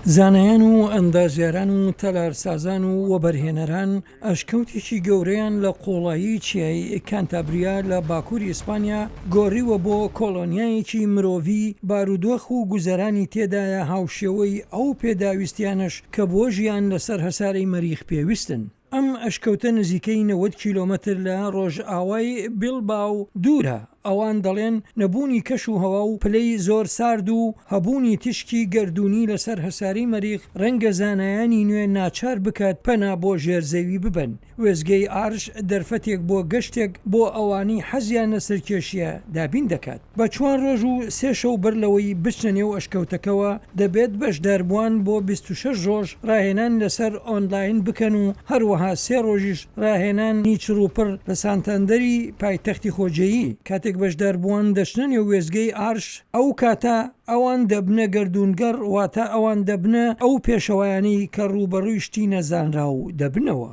زانایان و ئەندازیاران و تەلارسازان و وەبەرهێنەران ئەشکەوتێکی گەورەیان لە قووڵایی چیای کانتابریا لە باکووری ئیسپانیا گۆڕیوە بۆ کۆڵۆنیایەکی مرۆڤی بارودۆخ و گوزەرانی تێدایە هاوشێوەی ئەو پێداویستیانەش کە بۆ ژیان لەسەر هەسارەی مەریخ پێویستن. ئەم ئەشکەوتە نزیکەی 90 کیلۆمەتر لە ڕۆژئاوای بیلباو دوورە، ئەوان دەڵێن نەبوونی کەش و هەوا و پلەی زۆر سارد و هەبوونی تیشکی گەردوونی لەسەر هەسارەی مەریخ ڕەنگە زانایانی نوێ ناچار بکات پەنا بۆ ژێر زەوی ببەن. وێستگەی ئارش دەرفەتێک بۆ گەشتێک بۆ ئەوانەی حەزیان لە سەرکێشییە دابین دەکات. بە چوار ڕۆژ و سێ شەو بەر لەوەی بچنە نێو ئەشکەوتەکەوە، دەبێت بەشداربووان بۆ 26 ڕۆژ ڕاهێنان لەسەر ئۆنلاین بکەن و هەروەها سێ ڕۆژیش ڕاهێنانی چڕوپڕ لە سانتاندەری پایتەختی خۆجێیی. کاتێک بەشداربووان دەچنە نێو وێستگەی ئارش، ئەو کاتە ئەوان دەبنە گەردوونگەڕ، واتە ئەوان دەبنە ئەو پێشەوایانەی کە ڕووبەڕووی شتی نەزانراو دەبنەوە.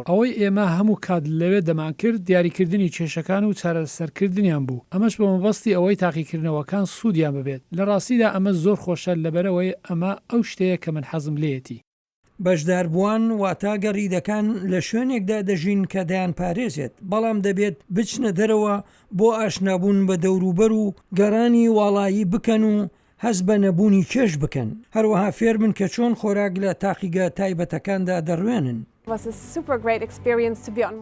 ئەوەی ئێمە هەموو کات لەوێ دەمانکرد دیاریکردنی کێشەکان و چارەسەرکردنیان بوو، ئەمەش بە مەبەستی ئەوەی تاقیکردنەوەکان سوودیان ببێت، لە ڕاستیدا ئەمە زۆر خۆشە لەبەرئەوەی ئەمە ئەو شتەیە کە من حەزم لێیەتی. بەشداربووان واتە گەڕیدەکان لە شوێنێکدا دەژین کە دەیانپارێزێت، بەڵام دەبێت بچنە دەرەوە بۆ ئاشنابوون بە دەوروبەر و گەڕانی واڵایی بکەن و هەست بە نەبوونی کێش بکەن، هەروەها فێربن کە چۆن خۆراک لە تاقیگە تایبەتەکاندا دەڕوێنن.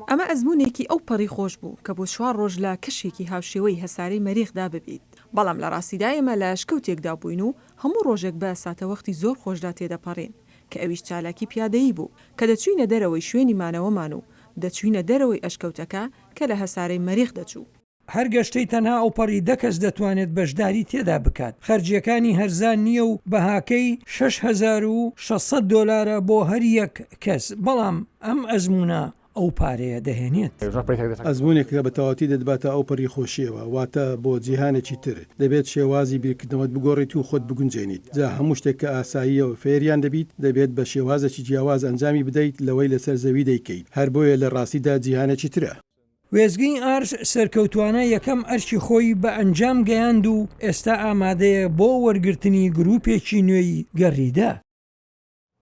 ئەمە ئەزموونێکی ئەوپەڕی خۆش بوو کە بۆ چوار ڕۆژ لە کەشێکی هاوشێوەی هەسارەی مەریخدا ببیت، بەڵام لە ڕاستیدا ئێمە لە ئەشکەوتێکدا بووین و هەموو ڕۆژێک بە ساتەوەختی زۆر خۆشدا تێدەپەڕین کە ئەویش چالاکی پیادەیی بوو کە دەچووینە دەرەوەی شوێنی مانەوەمان و دەچووینە دەرەوەی ئەشکەوتەکە کە لە هەسارەی مەریخ دەچوو. هەر گەشتەی تەنها ئەوپەڕی دە کەس دەتوانێت بەشداری تێدا بکات، خەرجییەکانی هەرزان نییە و بەهاکەی 6600 دۆلارە بۆ هەر یەک کەس، بەڵام ئەم ئەزموونە ئەو پارەیە دەهێنێت. ئەزموونێکە کە بە تەواوەتی دەتباتە ئەوپەڕی خۆشییەوە، واتە بۆ جیهانێکی تر. دەبێت شێوازی بیرکردنەوەت بگۆڕیت و خۆت بگونجێنیت. جا هەموو شتێک کە ئاساییە و فێریان دەبیت، دەبێت بە شێوازێکی جیاواز ئەنجامی بدەیت لەوەی لەسەر زەوی دەیکەیت. هەر بۆیە لە ڕاستیدا جیهانێکی ترە. وێستگەی ئارش سەرکەوتوانە یەکەم ئەرکی خۆی بە ئەنجام گەیاند و ئێستا ئامادەیە بۆ وەرگرتنی گروپێکی نوێی گەڕیدە.